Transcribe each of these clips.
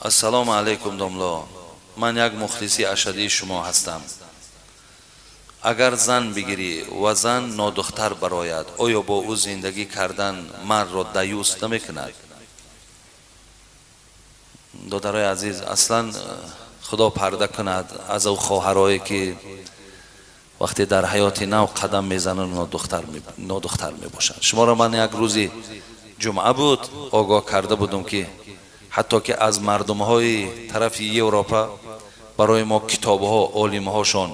Ассалому алайкум, домло. Ман як мухлиси ашадии шумо ҳастам. Агар зан бигирӣ ва зан нодухтар барояд, оё бо ӯ зиндагӣ кардан мардро даюс намекунад? Додарои азиз, аслан худо парда кунад аз ӯ хоҳарое ки вақте дар ҳаёти нав қадам мезананд, нодухтар мебошанд. Шуморо ман як рӯзи ҷумъа буд огоҳ карда будам, ки ҳатто ки аз мардумҳои тарафи Европа барои мо китобҳо, олимҳошон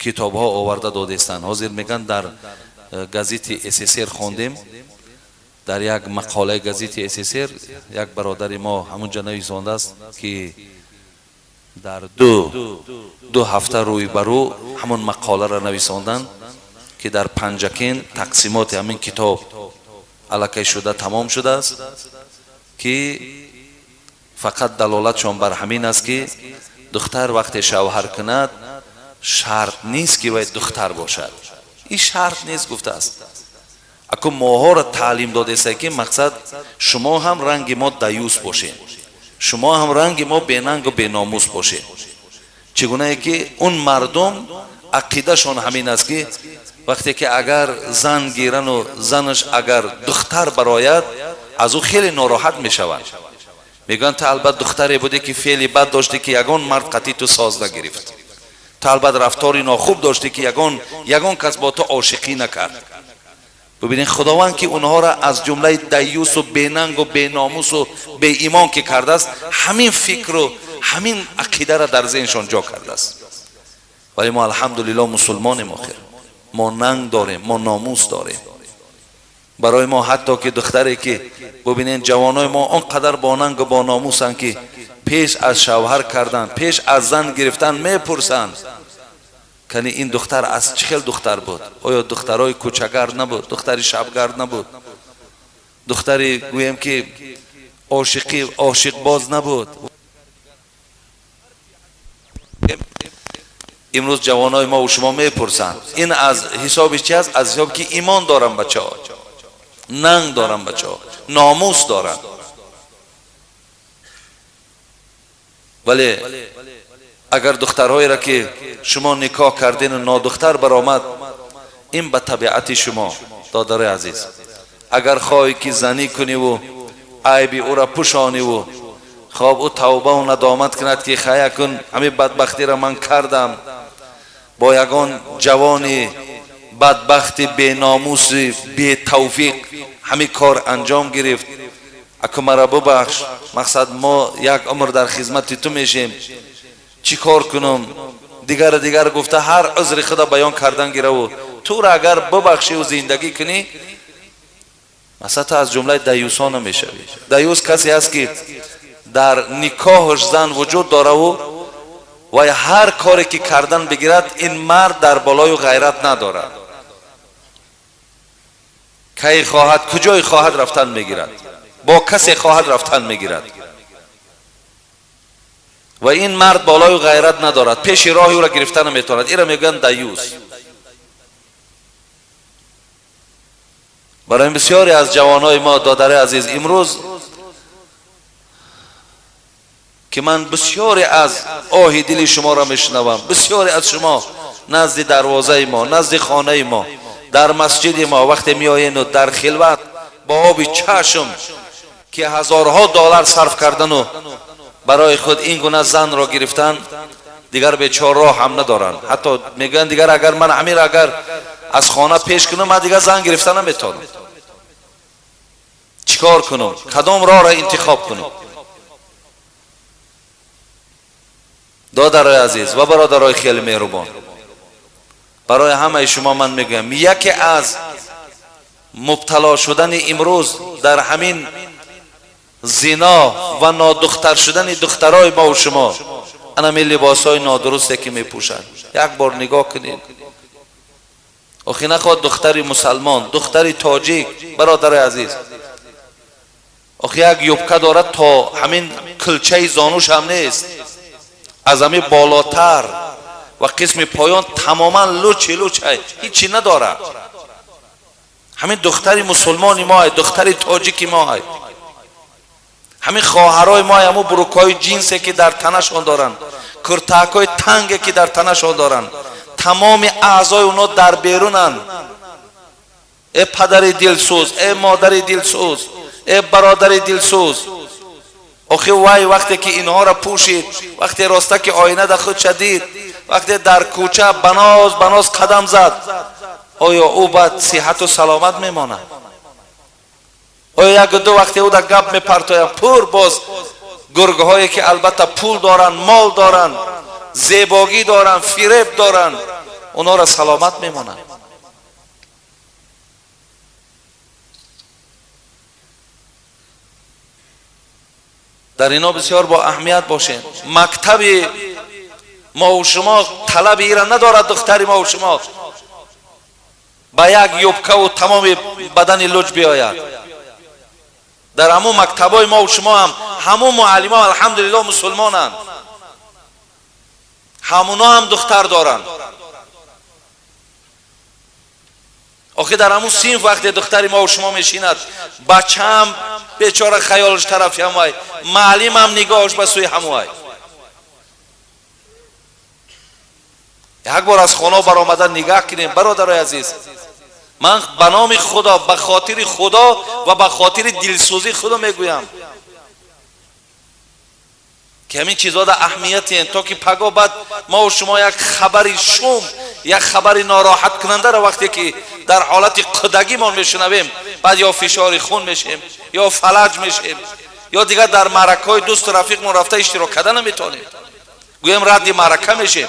китобҳо оварда додестанд. Ҳозир мегӯянд, дар газети СССР хондем, дар як мақолаи газети СССР як бародари мо ҳамунҷа нависондааст, ки дар ду ҳафта рӯй ба рӯ ҳамон мақоларо нависонданд, ки дар Панҷакен тақсимоти ҳамин китоб аллакай шуда тамом шудааст, ки фақат далолатшон бар ҳамин аст, ки духтар вақте шавҳар кунад, шарт нест, ки вай духтар бошад. Ин шарт нест, гуфтааст. Аку моҳоро таълим додеста, ки мақсад шумо ҳам ранги мо даюс бошед, шумо ҳам ранги мо бенангу беномус бошед. Чӣ гунае ки он мардум ақидашон ҳамин аст, ки вақте ки агар зан гирану занаш агар духтар барояд, аз ӯ хеле нороҳат мешаванд. Мегӯянд, ту албат духтаре будӣ, ки феъли бад доштӣ, ки ягон мард қатъи ту соз нагирифт. Ту албат рафтори нохуб доштӣ, ки ягон кас бо ту ошиқӣ накард. Бубинед, худованд ки онҳоро аз ҷумлаи даюсу бенангу беномусу беимон ки кардааст, ҳамин фикру ҳамин ақидаро дар зеҳншон ҷо кардааст. Вале мо, алҳамдулилло, мусулмонем. Охир мо нанг дорем, мо номус дорем. Барои мо ҳатто ки духтаре ки, бубинед, ҷавонои мо он қадар бо нангу бо номусанд, ки пеш аз шавҳар кардан, пеш аз зан гирифтан мепурсанд: кани ин духтар аз чӣ хел духтар буд? Оё духтарои кӯчагард набуд, духтари шабгард набуд, духтари, гӯем ки, ошиқӣ ошиқбоз набуд? Имрӯз ҷавонои мо шумо мепурсанд. Ин аз ҳисоби чи аст? Аз ҳисоби ки имон дорам бачаҳо, нанг дорам бачаҳо, номус дорам. Вале агар духтарҳоеро ки шумо никоҳ кардену нодухтар баромад, ин ба табиати шумо, додарои азиз. Агар хоҳӣ ки занӣ куниву айби ӯра пӯшониву хоб ӯ тавбаву надомат кунад, ки хая кун, ҳамин бадбахтиро ман кардам бо ягон ҷавони бадбахти беномуси бетавфиқ, ҳамин кор анҷом гирифт, аку мара бубахш, мақсад мо як умр дар хизмати ту мешем, чӣ кор кунам, дигару дигар гуфта, ҳар узри худа баён кардан гираву туро агар бубахшиву зиндагӣ кунӣ, масалан, ту аз ҷумлаи даюсон намешавӣ. Даюс касе аст, ки дар никоҳаш зан вуҷуд дораву вай ҳар коре ки кардан бигирад, ин мард дар болою ғайрат надорад. Кай хоҳад, куҷое хоҳад рафтан мегирад, бо касе хоҳад рафтан мегирад ва ин мард болою ғайрат надорад, пеши роҳи ӯро гирифта наметавонад. Инро мегӯянд даюс. Барои бисёре аз ҷавонҳои мо, додари азиз, имрӯз ки ман бисёре аз оҳи дили шуморо мешунавам, бисёре аз шумо назди дарвозаи мо, назди хонаи мо, дар масҷиди мо вақте меоену дар хилват бо оби чашм, ки ҳазорҳо доллар сарф кардану барои худ ин гуна занро гирифтан, дигар бечор роҳ ҳам надоранд. Ҳатто мегӯянд, дигар агар ман ҳамир агар аз хона пеш кунам, ман дигар зан гирифта наметавонам. Чӣ кор кунам? Кадом роҳро интихоб кунам? Додарои азиз ва бародарои хеле меҳрубон, барои ҳамаи шумо ман мегӯям, яке аз мубтало шудани имрӯз дар ҳамин зино ва нодухтар шудани духтарои мо шумо анами либосҳои нодурусте ки мепӯшанд. Як бор нигоҳ кунед. Охи нахоҳад духтари мусалмон, духтари тоҷик, бародари азиз, охи як юбка дорад, то ҳамин кулчаи зонуш ҳам нест, аз ҳамин болотар ва қисми поён тамоман лучи луч, ҳичи надорад. Ҳамин духтари мусулмони мо, духтари тоҷики мо. Ҳамин хоҳарои мо ҳамун бурукҳои ҷинсе ки дар танашон доранд, куртакҳои танге ки дар танашон доранд, тамоми аъзои онҳо дар берунанд. Э падари дилсӯз, э модари дилсӯз, э бародари дилсӯз, охи вай вақте ки инҳоро пӯшид, вақте роста ки оина дар худ шадид, вақте дар кӯча баноз баноз қадам зад, оё ӯ баъд сиҳату саломат мемонад? Оё як ду вақте ӯ дар гап мепартояд, пур боз гургҳое ки албатта пул доранд, мол доранд, зебогӣ доранд, фиреб доранд, онҳоро саломат мемонанд? Дар ино бисёр бо аҳамият бошем. Мактаби мо шумо талаби ира надорад. Духтари мо шумо ба як юбкаву тамоми бадани луҷ биёяд. Дар ҳамун мактабҳои мо шумо ҳам ҳамун муаллимон алҳамдулиллоҳ мусулмонанд, ҳамуно ҳам духтар доранд. Охи дар ҳамун синф вақте духтари мо шумо мешинад, бачаам бечора хаёлаш тарафи ҳамвай, маълимам нигоҳаш ба сӯи ҳамвай. Як бор аз хона баромада нигаҳ кунем, бародарои азиз. Ман ба номи Худо, ба хотири Худо ва ба хотири дилсӯзии Худо мегӯям ки ҳамин чизҳо дар аҳамиятен, то ки паго баъд мо шумо як хабари шум, як хабари нороҳаткунандаро вақте ки дар ҳолати кӯдагимон мешунавем, баъд ё фишори хун мешем, ё фалаҷ мешем, ё дигар дар маъракаҳои дӯсту рафиқмон рафта иштирок карда наметавонем, гӯем радди маърака мешем.